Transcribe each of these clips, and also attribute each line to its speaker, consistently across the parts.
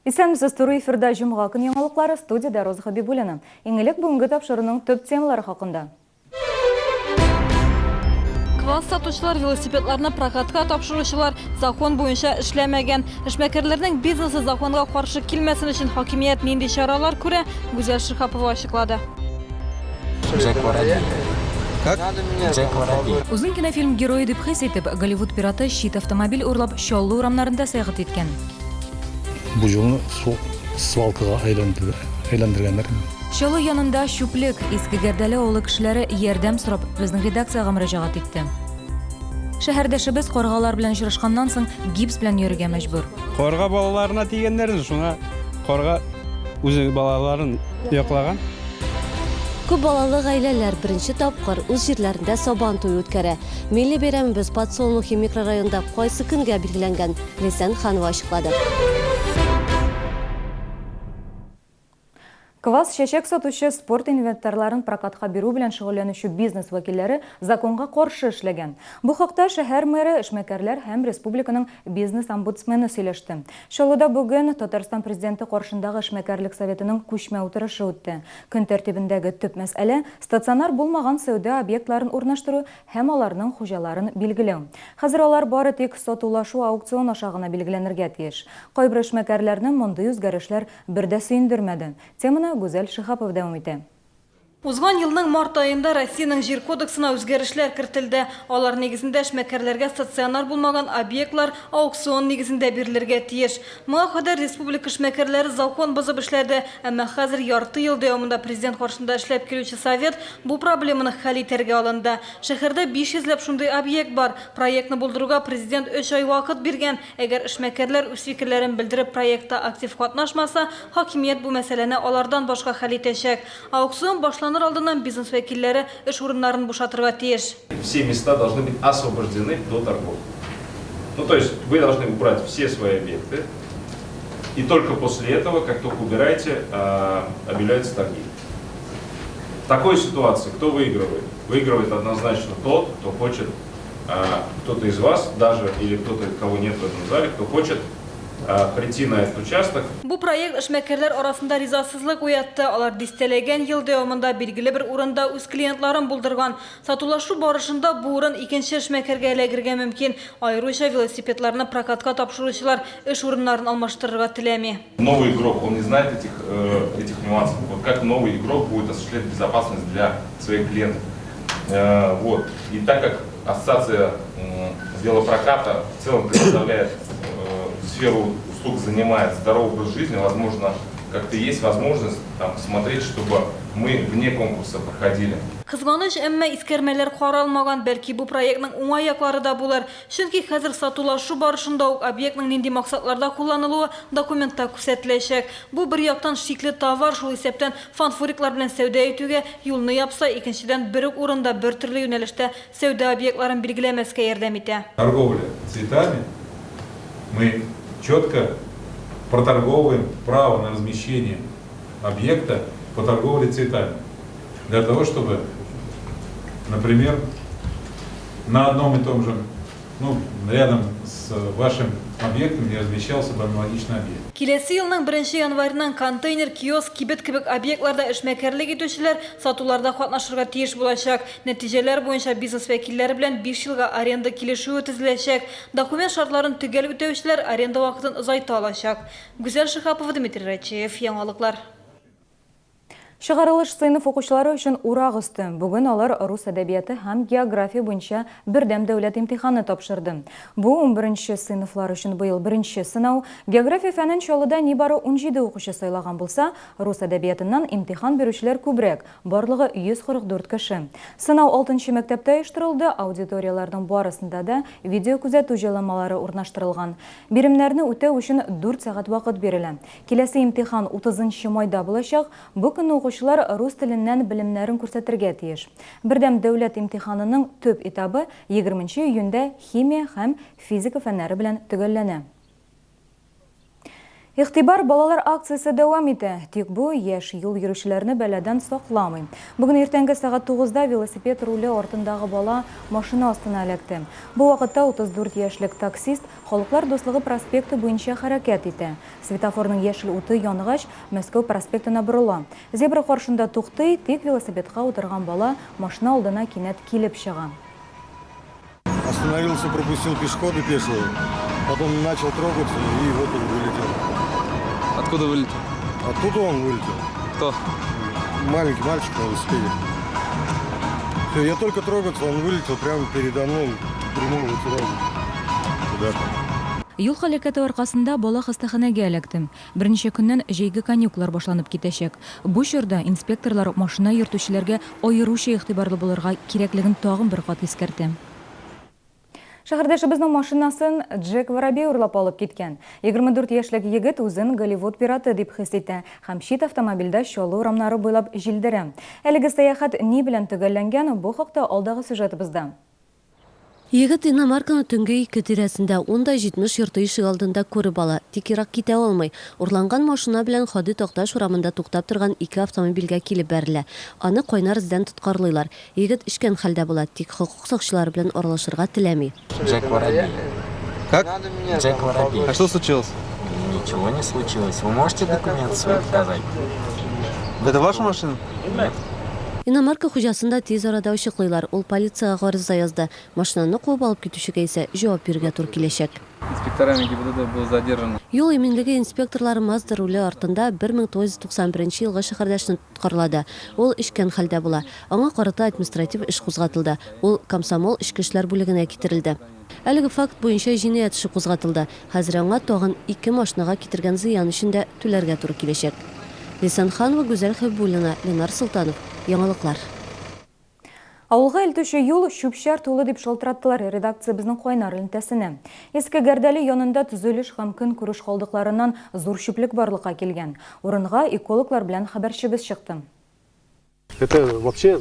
Speaker 1: Исәнмесез, туры эфирда җомга көн яңалыклары, студиядә Роза Хәбибуллина. Иң элек бүгенге тапшыруның төп темалары хакында.
Speaker 2: Квас сатучылар, велосипедларны прокатка тапшыручылар закон буенча эшләмәгән. Эшмәкәрләрнең бизнесы законга каршы килмәсен өчен хакимият нинди чаралар күрә, Гүзәл Шиһапова ачыклады.
Speaker 3: Джек Воробей. Как? Джек Воробей.
Speaker 1: Үзен кинофильм герое дип хис итеп, Голливуд пираты чит автомобиль урлап Чаллы урамнарында сәяхәт иткән.
Speaker 4: Бу юлны су свалкага әйләндергәннәр.
Speaker 1: Чаллы янында чүплек. Иске Гәрдәле авылы кешеләре ярдәм сорап безнең редакциягә мөрәҗәгать итте. Шәһәрдәшебез каргалар белән очрашканнан соң гипс белән йөрергә мәҗбүр.
Speaker 5: Карга балаларына тигәннәр, шуңа карга үзе балаларын яклаган.
Speaker 6: Күп балалы гаиләләр беренче тапкыр үз җирләрендә Сабан туе үткәрә. Милли бәйрәмебез Подсолнухи микрорайонында кайсы көнгә билгеләнгән, Ләйсән Ханова ачыклады.
Speaker 1: Квас, чәчәк сатучы, спорт инвентарьларын прокатка бирү белән шөгыльләнүче бизнес вәкилләре законга каршы эшләгән. Бу хакта шәһәр мэры, эшмәкәрләр һәм республиканың бизнес-омбудсмены сөйләште. Чаллыда бүген Татарстан Президенты каршындагы эшмәкәрлек советының күчмә утырышы үтте. Көн тәртибендәге төп мәсьәлә, стационар булмаган сәүдә объектларын урнаштыру һәм аларның хуҗаларын билгеләү. Хәзер алар бары тик сатулашу-аукцион аша гына билгеләнергә тиеш. Кайбер эшмәкәрләрне мондый үзгәрешләр бер дә сөендермәде. Теманы Гүзәл Шиһапова дәвам итә.
Speaker 2: Узган елның март аенда Россиянең Җир кодексына үзгәрешләр кертелде. Алар нигезендә эшмәкәрләргә стационар булмаган объектлар аукцион нигезендә бирелергә тиеш. Моңа кадәр республика эшмәкәрләре закон бозып эшләде, әмма хәзер ярты ел дәвамында Президент каршында эшләп килүче Совет бу проблеманы хәл итәргә алынды. Шәһәрдә 500 ләп шундый объект бар. Проектны булдыруга Президент өч ай вакыт биргән. Әгәр эшмәкәрләр үз фикерләрен белдереп проектта актив катнашмаса, хакимият бу мәсьәләне алардан башка хәл итәчәк. Аукцион башланыр алдыннан бизнес вәкилләре эш урыннарын бушатырга тиеш.
Speaker 7: Все места должны быть освобождены до торгов. Ну, то есть вы должны убрать все свои объекты, и только после этого, как только убираете, объявляются торги. В такой ситуации кто выигрывает? Выигрывает однозначно тот, кто хочет, кто-то из вас даже, или кто-то, кого нет в этом зале, кто хочет прийти на этот участок.
Speaker 2: Бу проект эшмәкәрләр арасында ризасызлык уятты. Алар дистәләгән ел дәвамында билгеле бер урында үз клиентларын булдырган. Сатулашу барышында бу урын икенче эшмәкәргә эләгергә мөмкин. Аеруча велосипедларны прокатка тапшыручылар эш урыннарын алмаштырырга теләми.
Speaker 7: Новый игрок, он не знает этих, этих нюансов. Вот как новый игрок будет осуществлять безопасность для своих клиентов. Вот. И так как ассоциация велопроката в целом представляет сферу услуг, занимает здоровый образ жизни, возможно, как-то есть возможность там посмотреть, чтобы мы вне конкурса проходили.
Speaker 2: Кызганыч, әмма искәрмәләр каралмаган. Бәлки бу проектның уңай яклары да булыр. Чөнки хәзер сатулашу барышында ук объектның нинди максатларда кулланылуы документта күрсәтеләчәк. Бу, бер яктан, шикле товар, шул исәптән фанфуриклар белән сәүдә итүгә юлны япса, икенчедән, бер үк урында бер төрле юнәлештә сәүдә объектларын билгеләмәскә ярдәм итә.
Speaker 8: Торговля цветами, мы четко проторговываем право на размещение объекта по торговле цветами. Для того, чтобы, например, на одном и том же, ну, рядом с вашим объектом не размещался бы аналогичный объект.
Speaker 2: Киләсе елның беренче январеннан контейнер, киоск, кибет кебек объектларда эшмәкәрлек итүчеләр сатуларда катнашырга тиеш булачак. Нәтиҗәләр буенча бизнес вәкилләре белән биш елга аренда килешүе төзеләчәк. Документ шартларын төгәл үтәүчеләр аренда вакытын озайта алачак. Гүзәл Шиһапова, Дмитрий Рачеев, Яңалыклар.
Speaker 1: Чыгарылыш сыйныф укучылары өчен урак өсте. Бүген алар рус әдәбияты һәм география буенча бердәм дәүләт имтиханы тапшырды. Бу, унберенче сыйныфлар өчен быел беренче сынау. География фәнен Чаллыда нибары унҗиде укучы сайлаган булса, рус әдәбиятыннан имтихан бирүчеләр күбрәк, барлыгы 144 кеше. Сынау алтынчы мәктәптә оештырылды, аудиторияләрнең барысында да видеокүзәтү җайланмалары урнаштырылган. Биремнәрне үтәү өчен дүрт сәгать вакыт бирелә. Киләсе имтихан утызынчы майда булачак. Бу көнне укучылар рус теленнән белемнәрен күрсәтергә тиеш. Бердәм дәүләт имтиханының төп этабы егерменче июньдә химия һәм физика фәннәре белән төгәлләнә. Игътибар, балалар акциясе дәвам итә. Тик бу яшь юл йөрүчеләрне бәладән сакламый. Бүген иртәнге сәгать тугызда велосипед руле артындагы бала машина астына эләкте. Бу вакытта 34 яшьлек таксист Халыклар дуслыгы проспекты буенча хәрәкәт итә. Светофорның яшел уты янгач, Мәскәү проспектына борыла. Зебра каршында туктый, тик велосипедка утырган бала машина алдына кинәт килеп чыга.
Speaker 9: Остановился, пропустил пешехода пешего, потом начал трогаться, и вот он вылетел.
Speaker 10: Откуда вылетел?
Speaker 9: Оттуда он вылетел.
Speaker 10: Кто?
Speaker 9: Маленький мальчик на велосипеде. Все, я только трогаться, он вылетел прямо передо мной, прямой вот сюда. Куда-то.
Speaker 1: Юл һәлакәте аркасында бала хастаханәгә эләкте. Берничә көннән җәйге каникуллар башланып китәчәк. Бу чорда инспекторлар машина йөртүчеләргә аеруча игътибарлы булырга кирәклеген тагын бер кат искәртә. Шәһәрдәшебезнең машинасын Джек Воробей урлап алып киткән. 24 яшьлек егет үзен Голливуд пираты дип хис итә һәм чит автомобильдә Чаллы урамнары буйлап җилдерә. Әлеге сәяхәт ни белән төгәлләнгән, бу хакта алдагы сюжетыбызда.
Speaker 6: Егет иномарканы төнге ике тирәсендә, ун да 70 йорты ишегалдында күреп ала. Тик ерак китә алмый. Урланган машина белән Һади Такташ урамында туктап торган ике автомобильгә килеп бәрелә. Аны кайнар эздән тоткарлыйлар. Егет эчкән хәлдә була, тик хокук сакчылары белән аралашырга теләми.
Speaker 3: Джек Воробей.
Speaker 10: Как?
Speaker 3: Джек Воробей.
Speaker 10: А что случилось?
Speaker 3: Ничего не случилось. Вы можете документ свой показать?
Speaker 10: Это ваша машина?
Speaker 3: Нет.
Speaker 6: Иномарка хуҗасын да тиз арада ачыклыйлар. Ул полициягә гариза язды. Машинаны куып алып китүчегә исә җавап бирергә туры киләчәк.
Speaker 10: Инспекторами ГИБДД был задержан.
Speaker 6: Юл иминлеге инспекторлары Мазда руле артында 1991 елгы шәһәрдәшне тоткарлады. Ул эчкән хәлдә була. Аңа карата административ эш кузгатылды. Ул Комсомол эчке эшләр бүлегенә китерелде. Әлеге факт буенча җинаять эше кузгатылды. Хәзер аңа тагын ике машинага китергән зыян өчен дә түләргә туры киләчәк. Лейсан Ханова, Гүзәл Хәбибуллина, Ленар Солтанов. Яңалыклар.
Speaker 1: Авылга илтүче юл чүп-чар тулы дип шалтыраттылар редакциябезнең кайнар элемтәсенә. Иске Гәрдәле янында төзелеш һәм көнкүреш калдыкларыннан зур чүплек барлыкка килгән. Урынга экологлар белән хәбәрчебез чыкты.
Speaker 4: Это вообще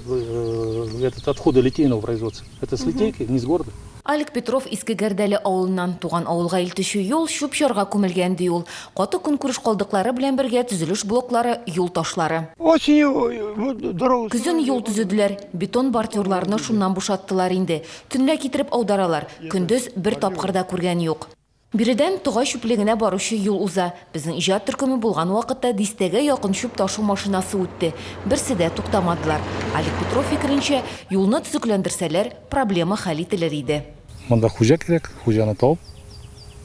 Speaker 4: этот отходы литейного производства. Это с литейки, не с города.
Speaker 11: Алик Петров Иске Гәрдәле авылыннан. Туган авылга илтүче юл чүп-чарга күмелгән, ди ул. Каты көнкүреш калдыклары белән бергә төзелеш блоклары, юл ташлары.
Speaker 12: Осенью дорогу.
Speaker 11: Көзен юл төзеделәр. Бетон бордюрларны шуннан бушаттылар инде. Төнлә китереп аударалар. Көндез бер тапкыр да күргән юк. Биредән Тогай чүплегенә баручы юл уза. Безнең иҗат төркеме булган вакытта дистәгә якын чүп ташу машинасы үтте. Берсе дә туктамадылар. Олег Петров фикеренчә, юлны төзекләндерсәләр, проблема хәл ителер иде.
Speaker 4: Монда хуҗа кирәк, хуҗаны табып,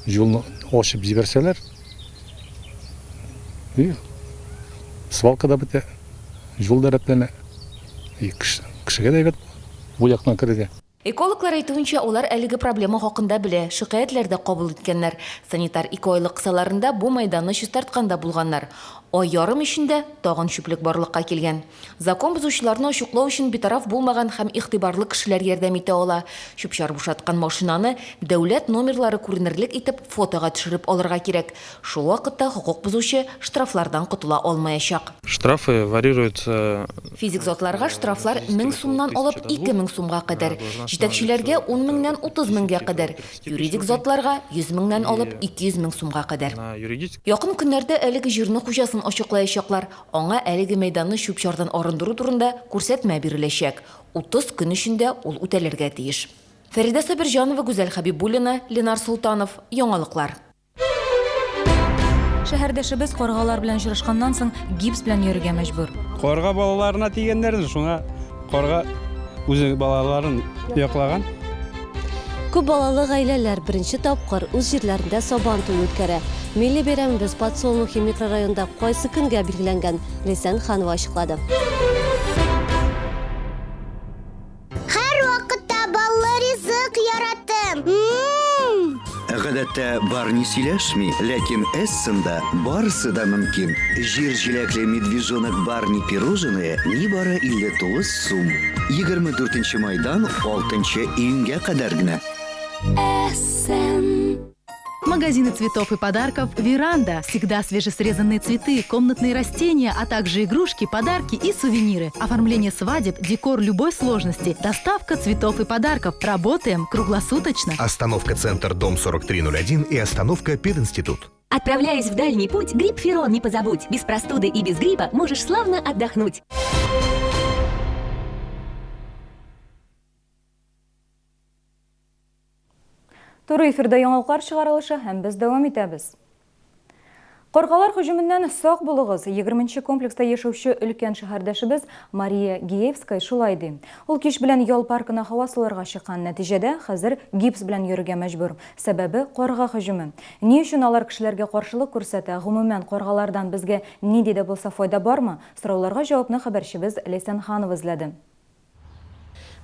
Speaker 4: юлны ачып җибәрсәләр, и свалка да бетә, юл да рәтләнә, и кешегә дә әйбәт була бу яктан керергә.
Speaker 11: Экологлар әйтүенчә, алар әлеге проблема хакында белә, шикаятьләр дә кабул иткәннәр. Санитар икеайлык кысаларында бу мәйданны чистарткан да булганнар. Ай ярым эчендә тагын чүплек барлыкка килгән. Закон бозучыларны ачыклау өчен битараф булмаган һәм игътибарлы кешеләр ярдәм итә ала. Чүп-чар бушаткан машинаны дәүләт номерлары күренерлек итеп фотога төшереп алырга кирәк. Шул вакытта хокук бозучы штрафлардан котыла алмаячак.
Speaker 13: Штрафы варьируются.
Speaker 11: Физик затларга штрафлар 1000 сумнан алып 2000 сумга кадәр, җитәкчеләргә 10 меңнән 30 меңгә кадәр, юридик затларга 100 меңнән алып 200 мең сумга кадәр. Якын көннәрдә әлеге җирнең хуҗасын ачыклаячаклар. Аңа әлеге мәйданны чүп-чардан арындыру турында күрсәтмә биреләчәк. 30 көн эчендә ул үтәлергә тиеш. Фәридә Сабирҗанова, Гүзәл Хәбибуллина, Ленар Солтанов. Яңалыклар.
Speaker 1: Шәһәрдәшебез каргалар белән очрашканнан соң гипс белән йөрергә мәҗбүр.
Speaker 5: Карга балаларына тигәннәр, шуңа карга үзе балаларын яклаган.
Speaker 6: Күп балалы гаиләләр беренче тапкыр үз җирләрендә Сабан туе үткәрә. Милли бәйрәмебез Подсолнухи микрорайонында кайсы көнгә билгеләнгән, Ләйсән Ханова ачыклады.
Speaker 14: Һәрвакытта баллы ризык яраттым. Ммм.
Speaker 15: Гадәттә Барни сөйләшми, ләкин Эссенда барысы да мөмкин. Җир җиләкле медвежонок Барни пирожные нибары 59 сум. 24 майдан 6 июньгә кадәр генә.
Speaker 16: Эссен. Магазины цветов и подарков «Веранда». Всегда свежесрезанные цветы, комнатные растения, а также игрушки, подарки и сувениры. Оформление свадеб, декор любой сложности, доставка цветов и подарков. Работаем круглосуточно.
Speaker 17: Остановка «Центр», дом 4301 и остановка «Пединститут». Отправляясь в дальний путь, Гриппферон не позабудь. Без простуды и без гриппа можешь славно отдохнуть.
Speaker 1: Туры эфирда яңалыклар чыгарылышы һәм без дәвам итәбез. Каргалар һөҗүменнән сак булыгыз! Егерменче комплекста яшәүче өлкән шәһәрдәшебез Мария Гиевская шулай ди. Ул кич белән ял паркына һава суларга чыккан, нәтиҗәдә, хәзер гипс белән йөрергә мәҗбүр. Сәбәбе, карга һөҗүме. Ни өчен алар кешеләргә каршылык күрсәтә, гомумән, каргалардан безгә нинди дә булса файда бармы? Сорауларга җавапны хәбәрчебез Ләйсән Ханова эзләде.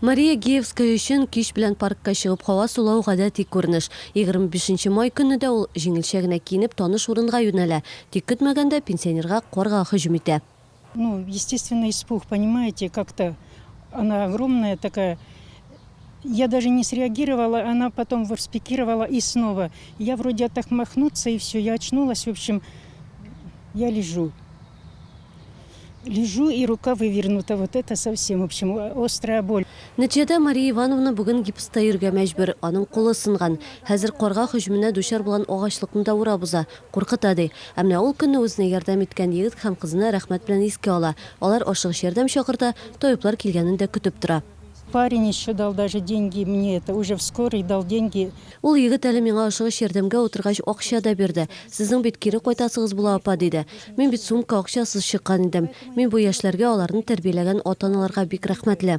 Speaker 6: Мария Гиевская өчен кич белән паркка чыгып һава сулау гадәти күренеш. 25 нче май көнне дә ул җиңелчә генә киенеп таныш урынга юнәлә. Тик көтмәгәндә пенсионерга карга һөҗүм итә.
Speaker 18: Ну, естественно, испуг, понимаете, как-то она огромная такая. Я даже не среагировала, она потом спикировала и снова. Я вроде отмахнуться и все, я очнулась, в общем, я лежу. Лежу и рука вывернута, вот это совсем, в общем, острая боль.
Speaker 6: Нәтиҗәдә Мария Ивановна бүген гипста йөрергә мәҗбүр, аның кулы сынган. Хәзер карга һөҗүменә дучар булган агачлыкны да урап уза, куркыта, ди. Ә менә ул көнне үзенә ярдәм иткән егет һәм кызны рәхмәт белән искә ала. Алар ашыгыч ярдәм чакырта, табиблар килгәнен дә көтеп тора.
Speaker 18: Парень еще дал даже деньги мне это уже в скорой дал деньги.
Speaker 6: Ул егет әле миңа ашыгыч ярдәмгә утыргач акча да бирде. Сезнең бит кире кайтасыгыз була, апа, диде. Мин бит сумка акчасыз чыккан идем. Мин бу яшьләргә, аларны тәрбияләгән ата-аналарга бик рәхмәтле.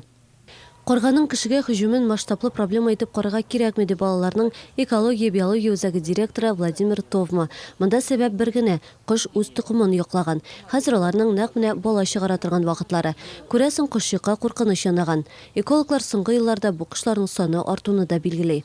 Speaker 6: Карганың кешегә һөҗүмен масштаблы проблема итеп карарга кирәкми, ди балаларның экология-биология үзәге директоры Владимир Товма. Монда сәбәп бер генә, Кош үз токымын яклаган. Хәзер аларның нәкъ менә бала чыгара торган вакытлары. Күрәсең, кошчыкка куркыныч янаган. Экологлар соңгы елларда бу кошларның саны артуны да билгели.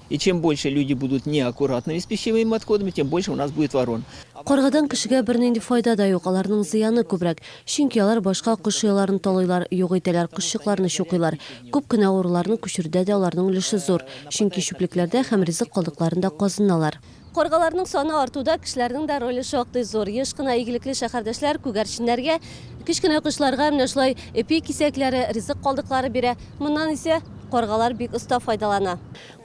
Speaker 19: И чем больше люди будут неаккуратными с пищевыми отходами, тем больше у нас будет ворон.
Speaker 6: Каргадан кешегә бернинди файда да юк, аларның зыяны күбрәк. Чөнки алар башка кош ояларын талыйлар, юк итәләр, кошчыкларны чукыйлар. Күп кенә авыруларны күчерүдә дә аларның өлеше зур. Чөнки чүплекләрдә һәм ризык калдыкларында казыналар. Каргаларның саны артуда кешеләрнең дә роле шактый зур. Еш кына игелекле шәһәрдәшләр күгәрченнәргә, кечкенә кошларга менә шулай ипи кисәкләре, ризык калдыклары бирә. Моннан исә каргалар бик оста файдалана.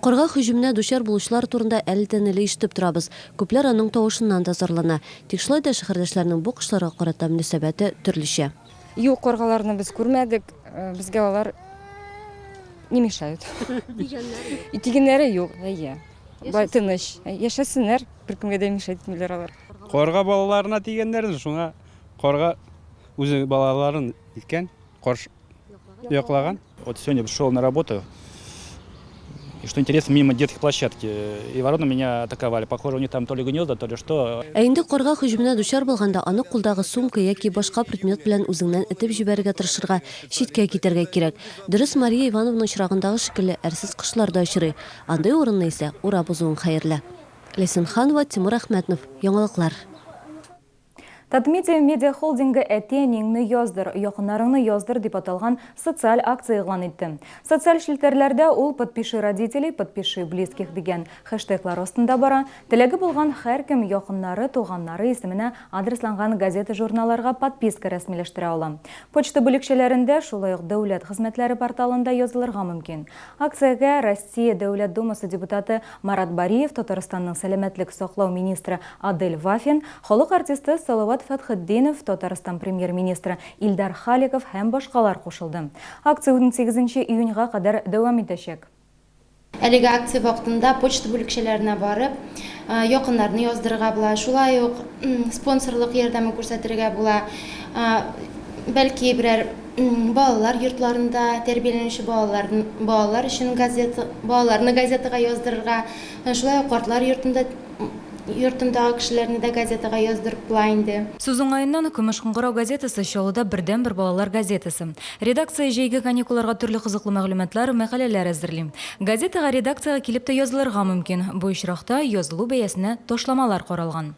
Speaker 6: Карга һөҗүменә дучар булучылар турында әледән-әле ишетеп торабыз. Күпләр аның тавышыннан да зарлана. Тик шулай да шәһәрдәшләрнең бу кошларга карата мөнәсәбәте төрлечә.
Speaker 20: Юк, каргаларны без күрмәдек. Безгә алар не мешают. Тигәннәре юк, әйе. Бай тыныч. Яшәсеннәр, беркемгә дә мешать итмиләр алар.
Speaker 5: Карга балаларына тигәннәр, шуңа карга үзе балаларын иткән, карш яклаган.
Speaker 21: Вот сегодня шел на работу, и что интересно, мимо детской площадки, и вороны меня атаковали. Похоже, у них там то ли гнезда, то ли что.
Speaker 6: Ә инде карга һөҗүменә дучар булганда, аны кулдагы сумка яки башка предмет белән үзеңнән этеп җибәрергә тырышырга, читкә китәргә кирәк. Дөрес, Мария Ивановна очрагындагы шикелле әрсез кошлар да очрый. Андый урынны исә урап узуың хәерле. Ләйсән Ханова, Тимур Әхмәтнов, Яңалыклар.
Speaker 1: Татмедиа медиахолдингы Әти-әниеңне яздыр, якыннарыңны яздыр дип аталган социаль акция игълан итте. Социаль челтәрләрдә ул Подпиши родителей, подпиши близких дигән хэштеглар астында бара. Теләге булган һәркем якыннары, туганнары исеменә адресланган газета-журналларга подписка рәсмиләштерә ала. Почта бүлекчәләрендә, шулай ук дәүләт хезмәтләре порталында язылырга мөмкин. Акциягә Россия Дәүләт Думасы депутаты Марат Бариев, Татарстанның сәламәтлек саклау министры Адель Вафин, халык артисты Салават Фәтхетдинов, Татарстан Премьер-министры Илдар Халиков һәм башкалар кушылды. Акция унсигезенче июньга кадәр дәвам итәчәк.
Speaker 22: Әлеге акция вакытында почта бүлекчәләренә барып, якыннарны яздырырга була, шулай ук спонсорлык ярдәме күрсәтергә була. Бәлки берәр балалар йортларында тәрбияләнүче балалар балалар өчен газета балаларны газетага яздырырга, шулай ук картлар йортында йортындагы кешеләрне дә газетага яздырып була инде.
Speaker 1: Сүз уңаеннан, Көмеш кыңгырау газетасы Чаллыда бердәнбер балалар газетасы. Редакция җәйге каникулларга төрле кызыклы мәгълүматлар, мәкаләләр әзерли. Газетага редакциягә килеп тә язылырга мөмкин. Бу очракта язылу бәясенә ташламалар каралган.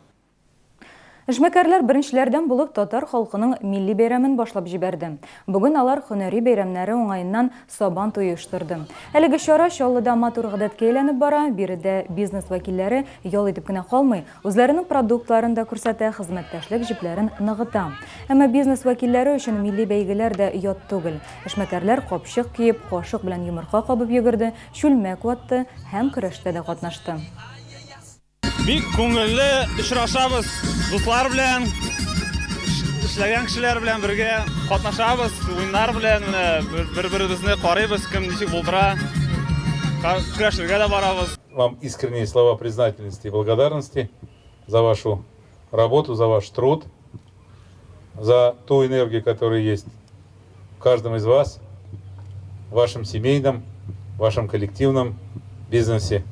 Speaker 1: Эшмәкәрләр беренчеләрдән булып татар халкының милли бәйрәмен башлап җибәрде. Бүген алар һөнәри бәйрәмнәре уңаеннан Сабан туе оештырды. Әлеге чара Чаллыда матур гадәткә әйләнеп бара, биредә бизнес вәкилләре ял итеп кенә калмый, үзләренең продуктларын да күрсәтә, хезмәттәшлек җепләрен ныгыта. Әмма бизнес вәкилләре өчен милли бәйгеләр дә ят түгел. Эшмәкәрләр капчык киеп, кашык белән йомырка кабып йөгерде, чүлмәк ватты һәм көрәштә дә катнашты.
Speaker 7: Бик күңелле очрашабыз дуслар белән, эшләгән кешеләр белән бергә катнашабыз, уеннар белән менә бер-беребезне карыйбыз, кем ничек булдыра. Көрәшергә дә барабыз.
Speaker 8: Вам искренние слова признательности и благодарности за вашу работу, за ваш труд, за ту энергию, которая есть в каждом из вас, в вашем семейном, в вашем коллективном бизнесе.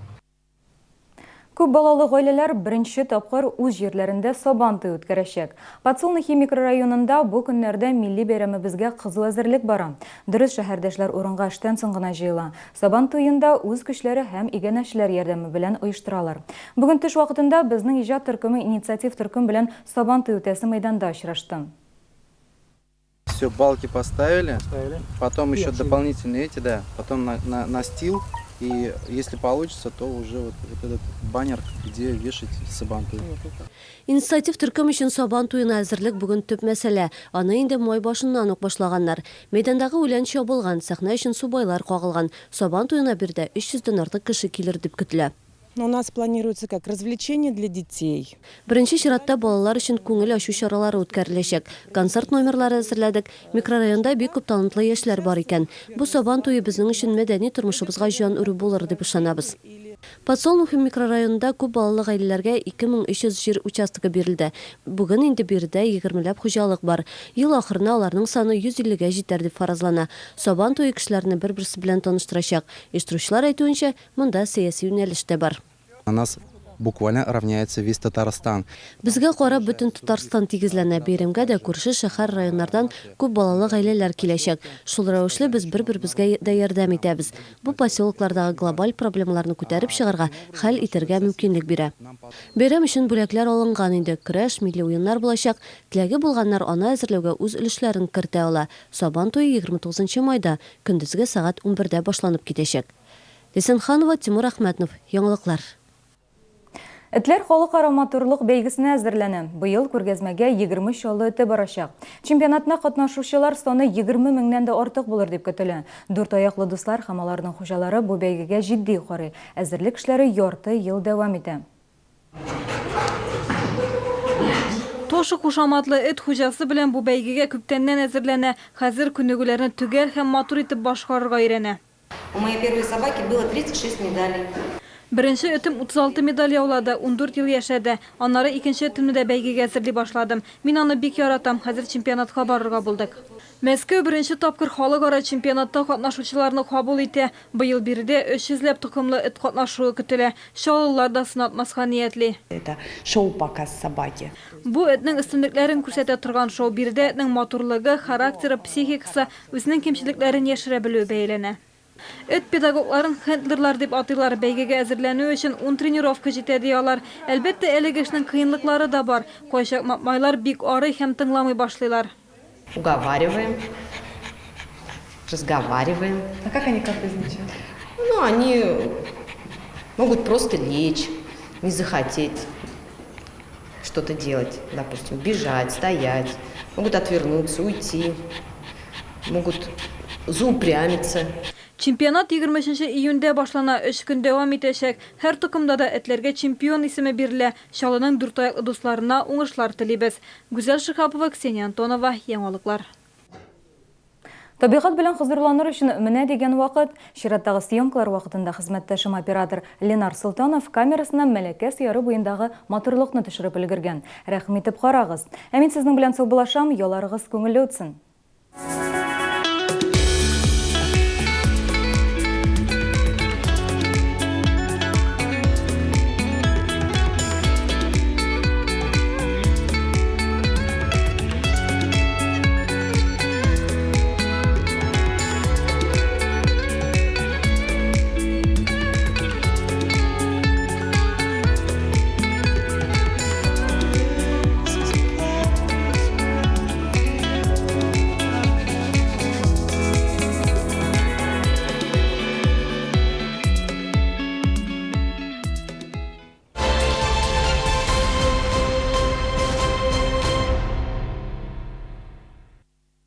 Speaker 1: Күп балалы гаиләләр беренче тапкыр үз җирләрендә Сабантуй үткәрәчәк. Подсолнухи микрорайонында бу көннәрдә милли бәйрәмебезгә кызу әзерлек бара. Дөрес, шәһәрдәшләр урынга эштән соң гына җыела. Сабан туен да үз көчләре һәм иганәчеләр ярдәме белән оештыралар. Бүген төш вакытында безнең иҗат төркеме инициатив төркем белән Сабантуй үтәсе мәйданда очрашты.
Speaker 23: Все, балки поставили, потом еще дополнительные эти, да, потом на, на, настил. И если получится, то уже вот, вот этот баннер, где вешать Сабантуй.
Speaker 6: Инициатив төркем өчен Сабан туена әзерлек бүген төп мәсьәлә. Аны инде май башыннан ук башлаганнар. Мәйдандагы үлән чабылган, сәхнә өчен субайлар кагылган. Сабан туена биредә 300 дән артык кеше килер дип көтелә.
Speaker 24: У нас планируется как развлечение для детей.
Speaker 6: Беренче чиратта балалар өчен күңел ачу чаралары үткәреләчәк. Концерт номерлары әзерләдек. Микрорайонда бик күп талантлы яшьләр бар икән. Бу Сабан туе безнең өчен мәдәни тормышыбызга җан өрү булыр дип ышанабыз. Подсолнухи микрорайонында күп балалы гаиләләргә 2300 җир участогы бирелде. Бүген инде биредә егермеләп хуҗалык бар. Ел ахырына аларның саны 150 гә җитәр дип фаразлана. Сабан туе кешеләрне бер-берсе белән таныштырачак. Оештыручылар әйтүенчә, Монда сәяси юнәлеш тә бар.
Speaker 23: На нас буквально равняется весь Татарстан.
Speaker 6: Безгә карап бөтен Татарстан тигезләнә. Бәйрәмгә дә күрше шәһәр-районнардан күп балалы гаиләләр киләчәк. Шул рәвешле без бер-беребезгә дә ярдәм итәбез. Бу поселоклардагы глобаль проблемаларны күтәреп чыгарга, хәл итәргә мөмкинлек бирә. Бәйрәм өчен бүләкләр алынган инде. Көрәш, милли уеннар булачак. Теләге булганнар аны әзерләүгә үз өлешләрен кертә ала. Сабан туе 29 майда, көндезге сәгать унбердә башланып китәчәк. Лисенханова, Тимур Әхмәтнов. Яңалыклар.
Speaker 1: Этләр халыкара матурлык бәйгесенә әзерләнә. Быел күргәзмәгә 20 Чаллы эте барачак. Чемпионатна катнашучылар саны 20 меңнән дә артык булыр дип көтелә. Дүрт аяклы дуслар һәм аларның хуҗалары бу бәйгегә җитди карый. Әзерлек эшләре ярты ел дәвам итә.
Speaker 2: Тоша кушаматлы эт хуҗасы белән бу бәйгегә күптәннән әзерләнә. Хәзер күнегүләрне төгәл һәм матур итеп башкарырга өйрәнә.
Speaker 25: У моей первой собаки было 36 медалей.
Speaker 2: Беренче этем 36 медаль яулады, ундүрт ел яшәде. Аннары икенче этемне дә бәйгегә әзерли башладым. Мин аны бик яратам, хәзер чемпионатка барырга булдык. Мәскәү беренче тапкыр халыкара чемпионатта катнашучыларны кабул итә. Быел биредә 300 ләп токымлы эт катнашуы көтелә. Чаллылар да сынатмаска ниятли.
Speaker 26: Это шоу-показ собаки.
Speaker 2: Бу, этнең өстенлекләрен күрсәтә торган шоу. Биредә этнең матурлыгы, характеры, психикасы, үзенең кимчелекләрен яшерә белүе бәяләнә. Эт педагогларын хендлерлар дип атыйлар. Бәйгегә әзерләнү өчен ун тренировка җитә, ди алар. Әлбәттә, әлеге эшнең кыенлыклары да бар. Кайчак маэмайлар бик арый һәм тыңламый башлыйлар.
Speaker 25: Уговариваем, разговариваем.
Speaker 27: А как они капризничают?
Speaker 25: Ну, они могут просто лечь, не захотеть что-то делать, допустим, бежать, стоять, могут отвернуться, уйти, могут заупрямиться.
Speaker 2: Чемпионат 23 июньдә башлана, өч көн дәвам итәчәк. Һәр токымда да этләргә чемпион исеме бирелә. Чаллының дүртаяклы дусларына уңышлар телибез. Гүзәл Шиһапова, Ксения Антонова, Яңалыклар.
Speaker 1: Табигать белән хозурланыр өчен менә дигән вакыт. Чираттагы съемкалар вакытында хезмәттәшем оператор Ленар Солтанов камерасына Мәләкәс яры буендагы матурлыкны төшереп өлгергән. Рәхим итеп карагыз. Ә мин сезнең белән саубуллашам, ялларыгыз күңелле үтсен.